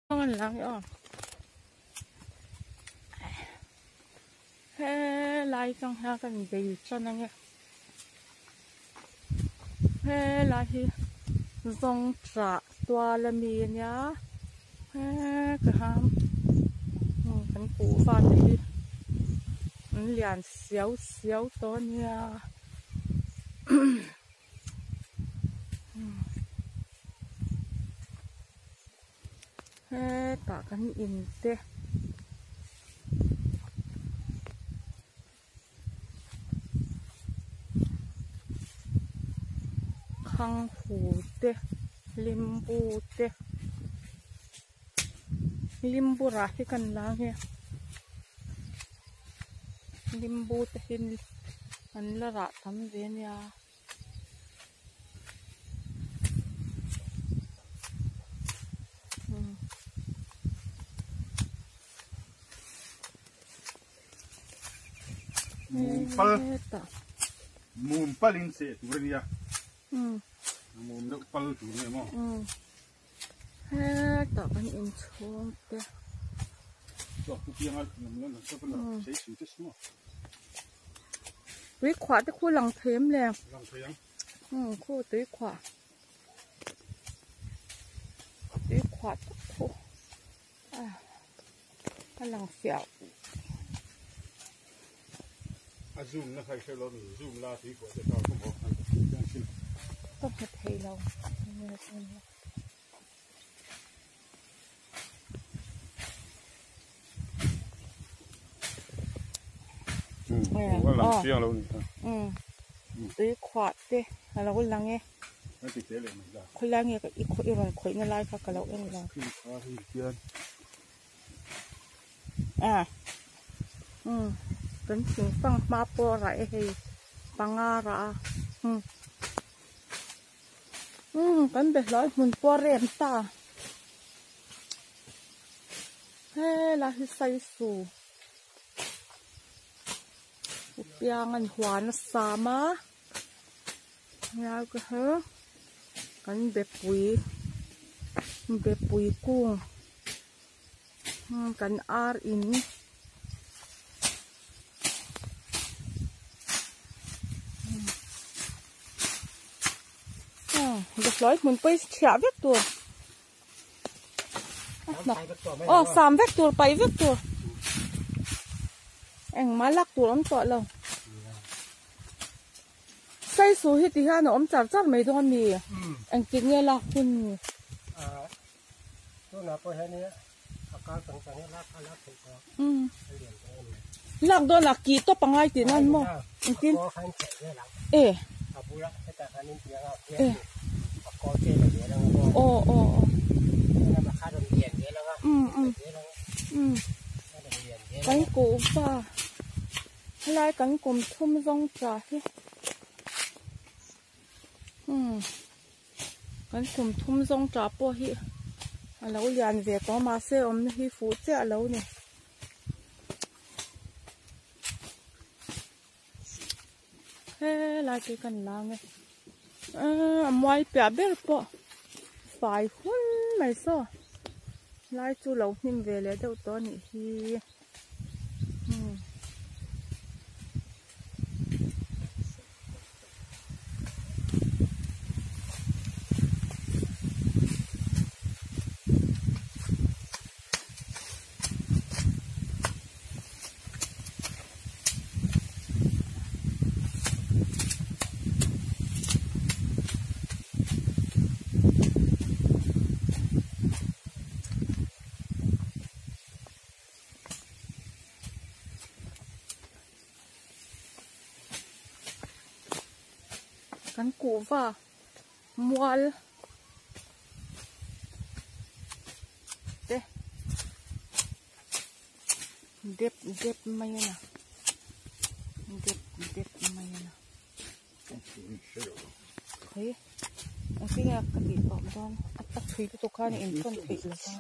Lang aw helai chang hian kan bei tan ange helai hi zawng chah tual ami ania he ka ham kan kuhva te hi an lian siau siau tawh ania. Hetah kan in te khanghu te limbu te limbu rah hi kan la ange limbu te hi an la rah tam ve ania. Mum pal mum palin se tur ania mum deuh pal tur ania maw hetah kan inchhung te tui khuah te khu lang thei em le khu tui khuah tui khuah te khu a lang fiah a zoom na khai lo mi zoom la tui khuah te kha ka ka hmu thei lo tui khuah te a lo lang e khawilai nge i i rawn khawih na lai kha ka lo en lo a kan thing fang hma pawh a rah e hei panga a rah a kan be hlai hmun pawh a rem ta helai hi saisu piang an huan a sam a helai ka he kan bepui bepui kung kan ar in hlai hmun pawh hi chhiah vek tur aw sam vek tur paih vek tur engmah lak tur awm tawh lo saisu hi ti hian a awm char char mai dawn a ni engtik nge lak hun ni lak dawn a kih tawp a ngai tih nan maw engtin e aw aw kan kuhva helai kan kum thum zawng tla hi kan kum thum zawng tla pawh hi a lo lian ve tawh mahse awmna hi fuh chiah a lo ni. Helai te kan la ange a mual piah ber pawh fai hun mai saw lai chu lo hnim ve leh deuh tawh a nih hi. Kan kuhva mual te dep dep mai a dep dep mai a khawi engtin nge ka tih tawh dawn a thui lutuk khan a inthawn theih lo va.